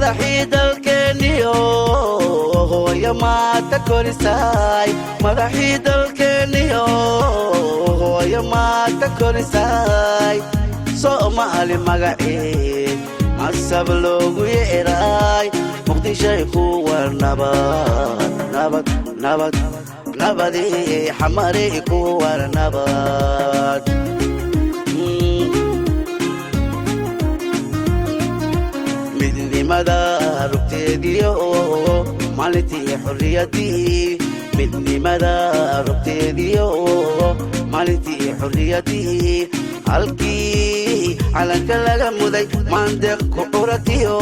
Madaxii dalkeenniyo hooyo maata korisay, madaxii dalkeenniyo hooyo maata korisay. Soomaali magacii masab loogu yeeraay, Muqdishay kuwa nabad, nabad, nabad, nabadii Xamari kuwa nabad. Midnimada rugteediyo maalintii xorriyadii, midnimada rugteediyo maalintii xorriyadii, halkii calanka laga muday, maandeeq ku curatiyo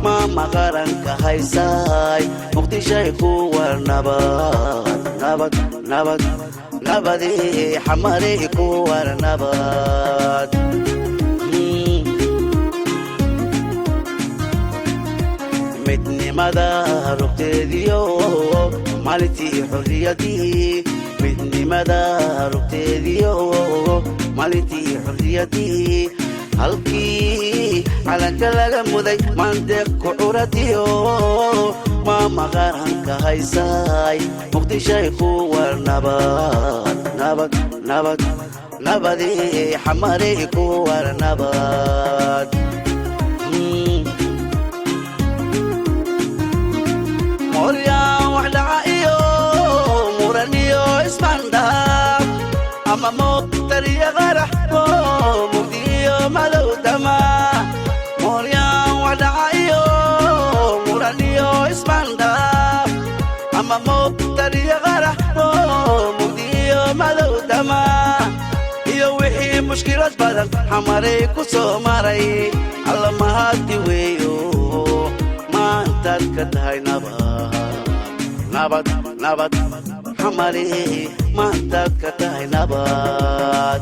maama qaranka haysay, Muqdishay kuwa nabad, nabad, nabad, nabadii Xamari kuwa nabad. Midnimada rugteediyo maalintii xorriyadii, midnimada rugteediyo maalintii xorriyadii, halkii calanka laga muday, maandeeq ku curatiyo maama qaranka haysay, Muqdishay kuwa nabad, nabad, nabad, nabadii Xamari kuwa nabad. Moryaan wax dhaca iyo muran iyo ismandhaaf ama muqtar iyo qarax oo mugdi iyo madow dama. Moryaan wax dhaca iyo muran iyo ismandhaaf ama muqtar iyo qarax oo mugdi iyo madow dama iyo wixii mushkilad badan Xamaray ku soo maray, Alla mahadi weeyo maantaad ka tahay nabad, nabad, nabad, Xamari maantaad ka tahay nabad.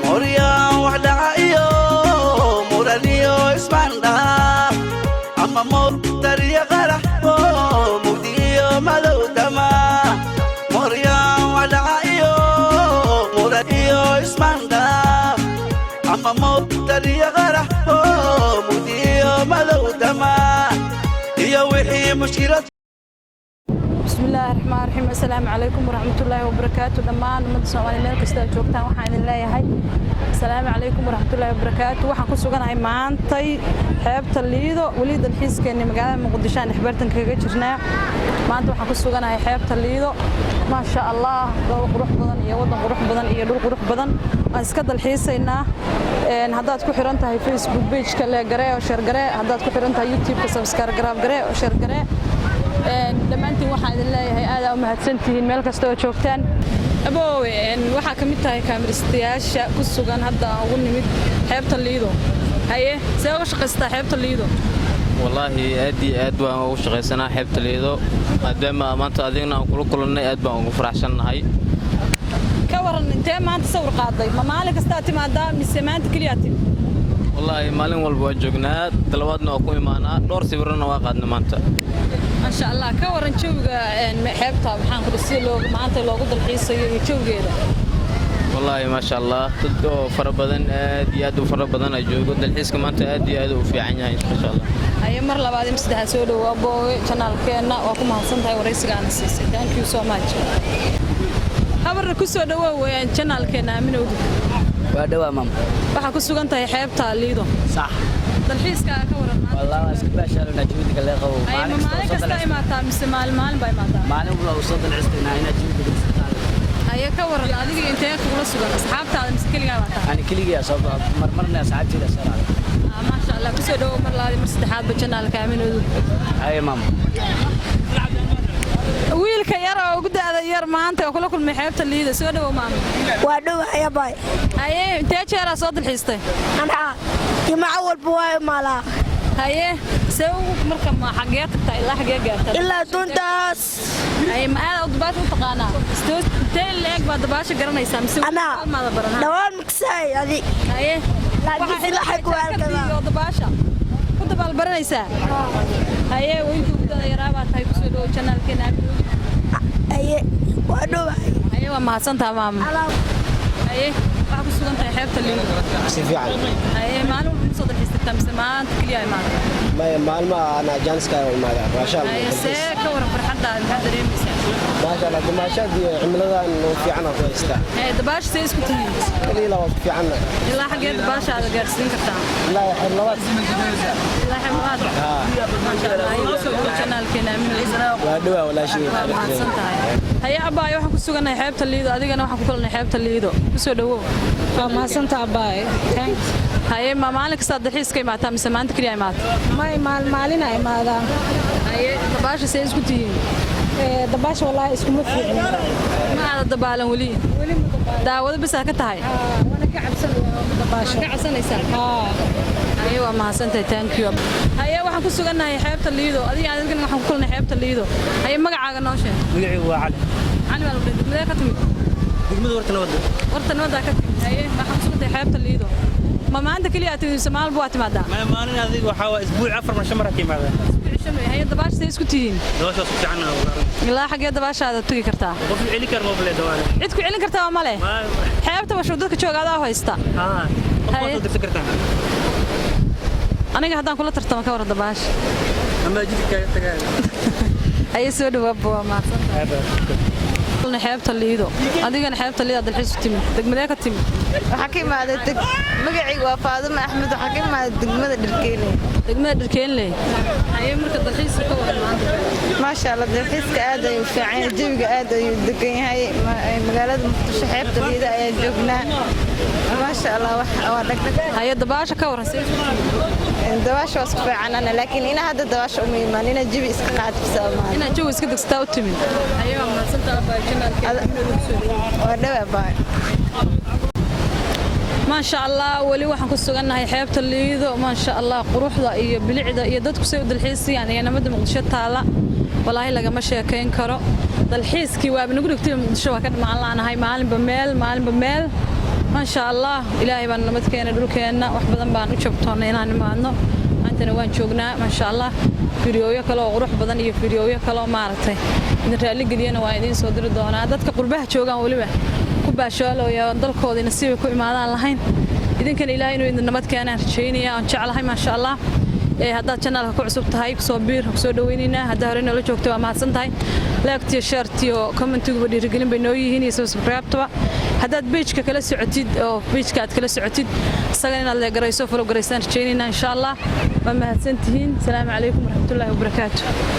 Moryaan wax dhaca iyo muran iyo ismandhaaf ama muqtar iyo qarax oo mugdi iyo madow dama. Moryaan wax dhaca iyo muran iyo ismandhaaf ama muqtar iyo qarax oo mugdi iyo madow dama iyo wixii mushkilad. Bismillaahi raxmaan raxiim. Assalaamu calaykum waraxmatullaahi wabarakaatu. Dhammaan ummadda Soomaaliya meel kasta aad joogtaan, waxaan idin leeyahay assalaamu calaykum waraxmatullaahi wabarakaatu. Waxaan ku suganahay maantay xeebta Liido. Weli dalxiiskeenni magaalada Muqdisho aan dhexbartanka kaga jirnaa. Maanta waxaan ku suganahay xeebta Liido. Maasha Allah, goobo qurux badan iyo waddan qurux badan iyo dhul qurux badan waan iska dalxiisaynaa. Haddaad ku xiran tahay Facebook page-ka, like garee oo share garee. Haddaad ku xiran tahay YouTube-ka, subscribe garee oo share garee. Dhammaantiin waxaan idin leeyahay aadaa u mahadsantihiin meel kasta oo joogtaan. Aboowe, waxaa ka mid tahay kaamiristayaasha ku sugan hadda aan ugu nimid xeebta Liido. Haye, see uga shaqaystaa xeebta Liido? Wallaahi, aad iyo aad baan ugu shaqaysanaa xeebta Liido, maadaama maanta adigna aan kula kulannay. Aad baan ugu faraxsannahay. Ka waran, intee maanta sawir qaaday? Ma maalin kastaa timaadaa mise maanta keliyaa timid? Wallaahi, maalin walba waa joognaa, dalawaadna waa ku imaanaa, dhowr sawirana waa qaadna maanta. Maasha Allah. Ka waran jawiga xeebta, maxaan ku sida loogu maanta loogu dalxiisayo iyo jawigeeda? Wallaahi, maasha Allah, dad oo fara badan, aad iyo aad u fara badan ay joogo. Dalxiiska maanta aad iyo aad u fiican yahay, maasha Allah. Haye, mar labaad iyo saddexaad soo dhowaa, boowe, channel-keenna. Waa ku mahadsan tahay waraysigaana siisay. Thank you so much. Habarna, ku soo dhawoow channel-keenna Aaminowdu. Waa dhawaa, maam. Waxaa ku sugan tahay xeebta Liido. Sax. Dalxiiska ka waran maanta? Wallah, waa iska baashaalona jawiga lee qabo. Haye, ma maalin kasta imaataa mise maalin maalin baa imaataa? Maalin walba u soo dalxiistaynaa inaa jawiga iska qaado. Haye, ka waran adiga, intee kugula sugan asxaabtaada mise keligaa baa tahay? Ani keligii soo marmarna asxaabteyda soo raacday. Ah, maasha Allah. Ku soo dhawow mar labaad iyo mar saddexaadba channel-ka Aaminowdu. Haye, maam. Wiilka yar oo ugu da'da yar maanta oo kula kulmay xeebta Liida, soo dhawow, maama. Waa dhowahay, abay. Haye, intee jeeraa soo dalxiistay? Anaa jimco walba waa imaalaa. Haye, see ugu marka ma xagee tagtaa, ilaa xagee gaartaa? Ilaa duntaas. Haye, ma aad u dabaasha u taqaanaa? Intee leeg baa dabaasha garanaysaa mise Anaa maada baranaa? Dhawaan maksaay adi. Haye. Laakiin silaxay ku halkadaa. Iyo dabaasha ku dabaal baranaysaa. Haye, wiilka ugu da'da yaraa baa tahay. Kusoo dhawow channel-keena Aaminowdu. Haye, waa dhowahay. Haye, waa mahadsantaha, maama. Haye, waxaa ku sugan tahay xeebta Liido. Si fiican. Haye, maalin walba ma soo dalxiis tagtaa mise maanta keliya imaada? Maya, maalmaha anaa jaaniska imaada, maasha Allah. Haye, see ka waran farxaddaada, maxaad dareemaysaa? Maasha Allah, damaashaad iyo cimiladan oo fiican aan ku haystaa. Haye, dabaasha see isku tihiin? Kaliya waa ku fiicanna. Ilaa xaggee dabaashaada gaarsiin kartaa? Ilaa xer labaad. Ilaa xeeblabaad. Maasha Allah. Haye, kusoo dhawow janaalkeena Aamin. Waa dhawaa walaashii. Waa mahadsan tahay. Haye abaayo, waxaan ku sugannahay xeebta Liido, adigana waxaan ku kulannay xeebta Liido. Kusoo dhawow. Waa mahadsantaa abaay. Thanks. Haye, ma maalin kasta dalxiis ka imaataa mise maanta keliya imaata? May, maalmaalina imaadaa. Haye, dabaasha see isku tihiin? Dabaasha wallaahi iskuma fiicni. Ma aada dabaalan weli? Weli ma dabaalan. Daawado bisaa ka tahay? Waana ka cabsanayaa dabaasha. Ka cabsanaysaa? Haa. Haye, waa mahadsantahay, thank you. Haye, waxaan ku sugannahay xeebta Liido, adiga adigana waxaan ku kulnay xeebta Liido. Haye, magacaaga noo sheeg. Magacaygu waa Cali. Cali baa lagu dhahay. Degmadee ka timid? Degmada Warta Nabadda. Warta Nabaddaa ka timid. Haye, waxaan ku sugantahay xeebta Liido. Ma maanta keliya aad timid mise maalin waa timaadaa? Ma maalin, adiga waxaa waa isbuuc 4 mar 5 mar ka imaada. Haye, dabaasha see isku tihiin? Dabaasha waa isku fiican ah. Ilaa xaggee dabaashaada tugi kartaa? Qof celi kar ma bale dawaale. Cid ku celin kartaa ma leh? Xeebta bashow dadka jooga adaa haysta. Haa. Qof waa soo dirsan kartaa. Aniga haddaan kula tartamo ka waran dabaasha? Ama jidka kaga tagaa. Haye, soo dhawaaba, waa mahadsantahay. Xeebta Liido, adigana xeebta Liido dalxiis u timid. Degmadee ka timid? Waxaa ka imaaday deg, magacaygu waa Faaduma Axmed, waxaa ka imaaday degmada Dharkeeley. Degmada Dharkeenley. Haye, marka dalxiiska ka waran maanta? Maasha Allah, dalxiiska aad ayuu fiican yahay, jawiga aad ayuu degan yahay. Magaalada Muqdisho xeebta Liido ayaa joognaa. Maasha Allah, wax waa dhagdhag. Haye, dabaasha ka waran, see isku tihiin? Dabaasha waa isku fiicanana, laakiin ina hadda dabaasha uma imaan, ina jawi iska qaadibsa imaan. Inaad jawi iska degsataa u timid. Haye, waa mahadsantahay abaayo, janaalkeena. Waa dhawaa baay. Maasha Allah, weli waxaan ku sugannahay xeebta Liido. Maasha Allah, quruxda iyo bilicda iyo dadku say u dalxiisayaan iyo nabadda Muqdisho taala, walaahi lagama sheekayn karo. Dalxiiskii waaba nagu dhigtay, Muqdisho waa ka dhammaan la'nahay, maalinba meel, maalinba meel. Maasha Allah, Ilaahay baan nabad keenay dhulkeenna. Wax badan baan u jabtoonnay inaan imaadno, maantana waan joognaa. Maasha Allah, fiidiyooyo kale oo qurux badan iyo fiidiyooyo kale oo maaragtay idin raalligeliyana waan idiin soo diri doonaa. Dadka qurbaha joogaan weliba ku baashaalooya dalkoodii nasiibay ku imaadaan lahayn. Idinkana Ilaahay inuu idin nabad keenaan rajaynaya oon jeclahay. Maasha Allah, haddaad janaalka ku cusub tahay, kusoo biir, kusoo dhaweynaynaa. Haddaa hore noola joogtay, waa mahadsan tahay. Like-tiyo share-tiyo comment-iguba dhiirigelin bay noo yihiin iyo subscribe-tuba. Haddaad page-ka kala socotid oo page-ka aad kala socotid, isagana inaad like garayso, follow garaysaan rajaynaynaa insha Allah. Waa mahadsan tihiin. Asalaamu calaykum waraxmatullaahi wabarakaatu.